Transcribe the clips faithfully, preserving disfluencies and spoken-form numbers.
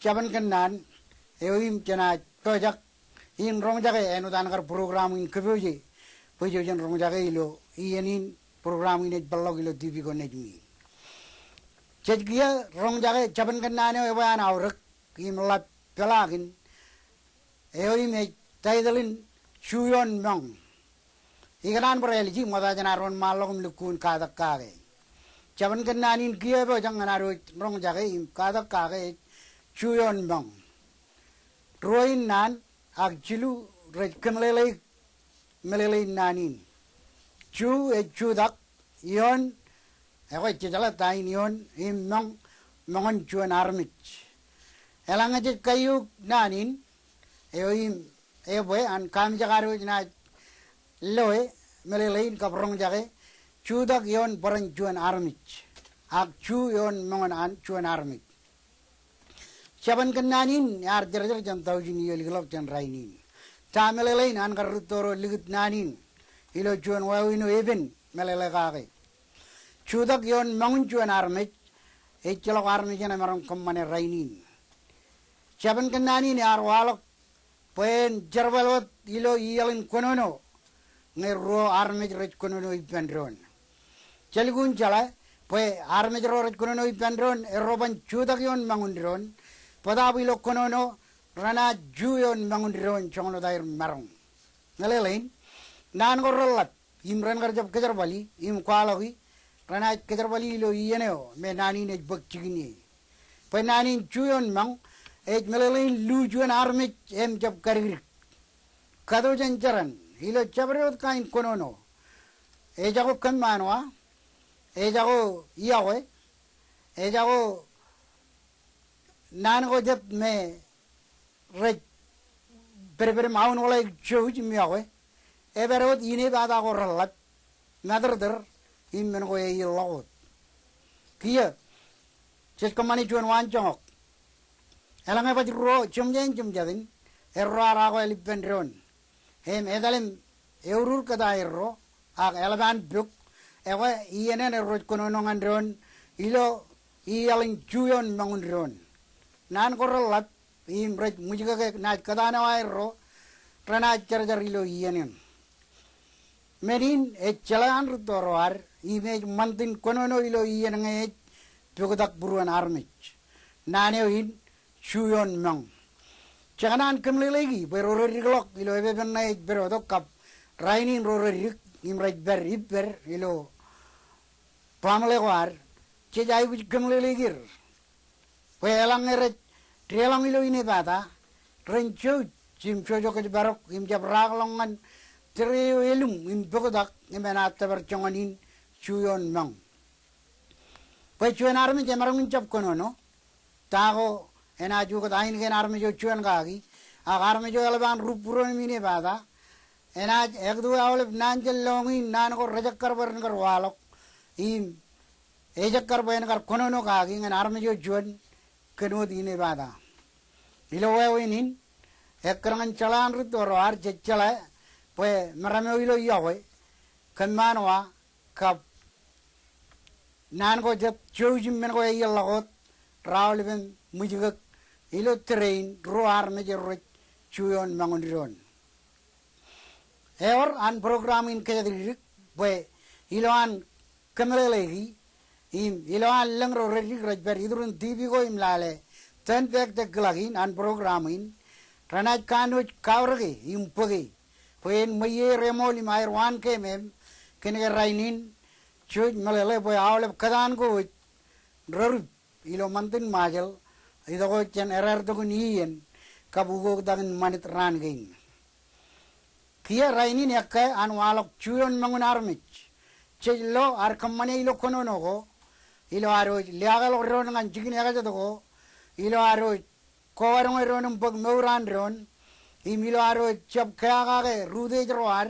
jabōn kōnnaan eo im jenaaj pojak in roñjake āinwōt an kar program in kōpooje bwe jej jen roñjake ilo iien in. Program in ej peḷḷọk ilo TV ko nejmi. Jej kiiō roñjake jabōn kōnnaan eo ebwe an aorōk im ḷap peḷaakin eo im ej title in Ju Ioon Moñ. Ikōṇaan barāliji, ṃokta jān ad wōnṃaanḷọk im lukkuun katak kake. Jabōn kōnnaan in kiiō epojak ñan ad wōj roñjake im katak kake ej Ju Ioon Moñ. Ruo in naan ak jilu rej kōmeḷeḷeik meḷeḷein naan in. Ju ej jutak, ioon, ekwe jej jeḷā ta in ioon, im moñ, moñin juon armej. Eḷaññe jej kaiuuk naan in eo im ebwe an kaamijak ad wōj naaj loe meḷeḷein kab roñjake jutak ioon bōran juon armej ak ju ioon moñin an juon armej. Jabōn kōnnaan in ear jerjer jān taujin iiō likḷọk jān rainin. Ta meḷeḷein an kar rūtto ro likūt naan in ilo juon wāween eo epen meḷeḷe kake? Jutak ioon moñin juon armej ejjeḷọk armej eṇ emaroñ kōṃṃane rainin. Jabōn kōnnaan in ear waḷọk bwe en jerbal wōt ilo iaḷ in kōnono ñe ruo armej rej kōnono ippān doon. Jej lukkuun jeḷā bwe armej ro rej kōnono ippān doon erro ban jutak ioon moñin doon, bōtaab ilo kōnono renaaj ju ioon moñin doon joñan wōt aer maroñ. Meḷeḷein, naan ko reḷap im ren kar jab kōjerbali im kwaḷọki, renaaj kōjerbali ilo iien eo me naan in ej bōk jikin ie. Bwe naan in ju ioon moñ ej meḷeḷein lu juon armej im jab kadikdik. Kato jān jeran ilo jabdewōt kain kōnono, ejako kōmmaanwa, ejako iọkwe, ejako naan ko jet me rej pedped im aunwōḷāik jouj im iọkwe, epād wōt inepata ko reḷap, matōrtōr im men ko eilḷọk wōt. Kiiō, jej kōṃṃane juon waanjoñak. Eḷaññe baj ruo jemjein jemjetin erro ar akwāāl ippān doon im etal im eurur kōtaan erro ak eḷap an pok, ekwe iien eṇ erro rej kōnono ñan doon ilo iaḷ in ju ioon moñin doon. Naan ko reḷap im rej ṃwijkake naaj kōtaan eo aerro renaaj jarjar ilo iien eṇ. Men in ej jeḷā an rūtto ro ad im ej ṃantin kōnono ilo iien ñe ej poktak būruon armej. Naan eo in ju ioon moñ. Jekōṇaan kōmeḷeḷeiki bwe ro reddik ḷọk ilo epepen ṇe ej pād wōt kab rainin ro reddik im rej pād ippād ilo baaṃle ko ad, jej aikuj kōmeḷeḷeik er. Bwe eḷaññe rej deḷọñ ilo inepata, ren jouj im jojok kōjparok im jab raakḷọk ñan tōre eo elum im poktak im enaaj tōpar joñan in ju ioon moñ. Bwe juon armej emaroñ in jab kōnono, ta ko enaaj ukōt ainikiin armej eo juon kaki, ak armej eo eḷap an rup būruon im inepata, enaaj ekto aolep naan jān lọñiin naan ko rejekkar bwe ren kar waḷọk, im ejekkar bwe en kar kōnono kaki ñan armej eo juon kōn wōt inepata. Ilo wāween in, ekkar ñan jeḷā an rūtto ro ad, jej jeḷā bwe meram eo ilo iọkwe, kōmmaanwa, kab naan ko jet jouj im men ko eilḷọk wōt, raolepem ṃwijkōk ilo tōre in ruo armej erro rej ju ioon moñin doon. Ewōr an program in kōjatdikdik bwe ilo an kōmeḷeḷeiki im ilo an lōñ ro reddik rej pād iturin TV ko im lale turn back the clock in an program in, renaaj kanooj kaorōke im bōke bwe en ṃweiie er eṃool im aer waan keemem kōnke rainin jej meḷeḷe bwe aolep kōtaan ko wōj rerup ilo ṃantin Ṃajeḷ, itok wōt jān erār tok in iien kab ukoktak in ṃanit raan kein. Kiiō rainin ekkā an waḷọk ju ioon moñin armej. Jej lo ad kōṃṃane ilo kōnono ko ilo ad wōj liaakḷọk doon ñan jikin ekajet ko, ilo ad wōj kowadoñe doon im bōk mour an doon, im ilo ad wōj jab keakake rūtiej ro ad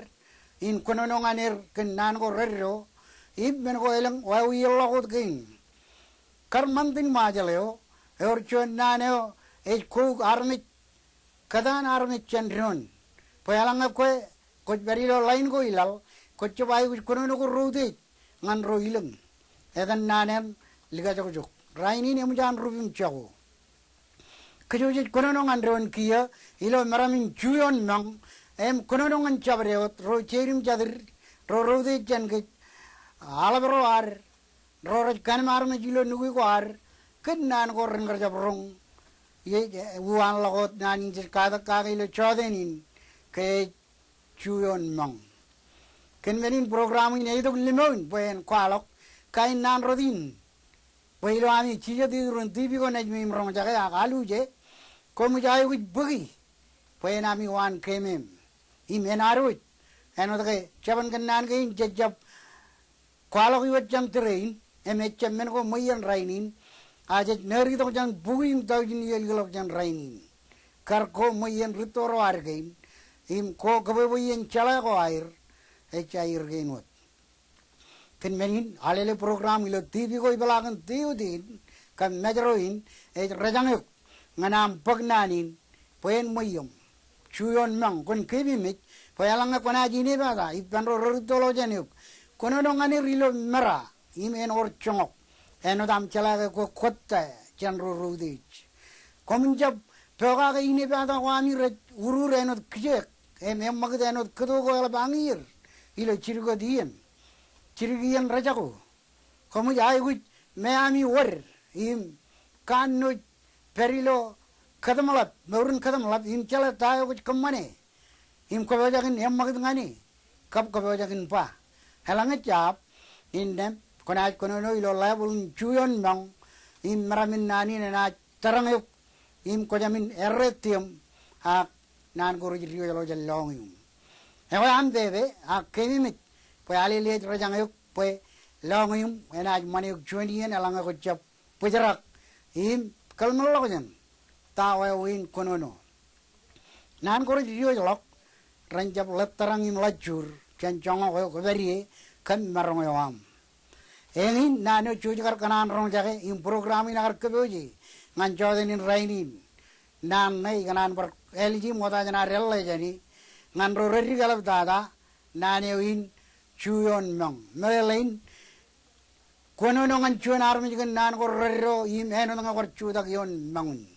in kōnono ñan er kōn naan ko reddo im men ko elōñ wāween ḷọk wōt kein. Kar ṃantin Ṃajeḷ eo, ewōr juon naan eo ej kouk armej, kōtaan armej jān doon. Bwe eḷaññe kwe kwōj pād ilo line ko ilaḷ, kwōj jab aikuj kōnono ko rūtiej ñan ro ilōñ. Etan naan eṇ likajokjok. Rainin eṃōj an rup im jako. kōj jej kōnono ñan doon kiiō ilo meram in ju ioon moñ, im kōnono ñan jabdewōt ro jeid im jatid, ro ro utiej jān kōj, aḷap ro ad, ro rej kannem armej ilo nukwi ko ad, kōn naan ko ren kar jab roñ. Ej, e, uwaanḷọk wōt naan in jej katak kake ilo jọteen in, ke ej ju ioon moñ. Kōn men in program in ej itok limoin bwe en kwaḷọk kain naan rot in. Bwe ilo ami jijet iturin TV ko naaj me im roñjake ak aluje, koṃij aikuj bōki bwe en ami waan keemem. Im en ad wōj, āinwōt ke jeban kōnnaan kein jej jab kwaḷọk iwōj jān tōre in, im ejjab men ko ṃweien rainin, a jej ṇōritok jān bukwi im taujin iiō likḷọk jān rainin. Kar ko ṃweien rūtto ro ad kein, im ko kōbwebwe iien jeḷā ko aer, ej aer kein wōt. Kōn men in, Alele program ilo TV ko ipeḷaakin tiutin, kab mājro in, ej rōjañ eok ñan aṃ bōk naan in, bwe en ṃweieṃ. Ju ioon moñ, kwōn keememej, bwe eḷaññe kwōnaaj inepata ippān ro rūttoḷọk jān eok, kōnono ñan er ilo mera, im en wōr joñak, āinwōt aṃ jeḷā ke kwō kōttāān jān ro ro utiej. Koṃwin jab pokake inepata ko ami rej urur āinwōt kijeek, im eṃṃakūt āinwōt kōto ko eḷap añier ilo jidik wōt iien, jidik iien rejako. Koṃij aikuj me ami wōd im kanooj pād ilo kōtōmḷap, mour in kōtōmḷap, im jeḷā ta eo kwōj kōṃṃane im kwōpojak in eṃṃakūt ñan e, kab kwōpojak in ba. Eḷaññe jab, innām kwōnaaj kōnono ilo level in ju ioon moñ, im meram in naan in enaaj tōrañ eok, im kwō jāmin errā tiōṃ, ak naan ko rej diwōjḷọk jān lọñiuṃ. Ekwe aṃ pepe, ak keememej, bwe Alele ej rōjañ eok, bwe lọñiuṃ enaaj ṃan eok juon iien eḷaññe kwōj jab bōjrak, im kōḷmānḷọkjeṇ ta wāween kōnono. Naan ko rej diwōjḷọk, ren jab ḷōttōrañ im ḷajjuur jān joñak eo kwō pād ie kōn maroñ eo aṃ. Eñin naan eo jej kar kōṇaan roñjake im program in ekar kōpooje ñan jọteen in rainin. Naan ṇe ikōṇaan bar ālij im ṃokta jān ad eḷḷā jāne ñan ro rej dik eḷaptata naan eo in ju ioon moñ. Meḷeḷein, kōnono ñan juon armej kōn naan ko reddo im āinwōt ñe kwōj jutak ioon moñin.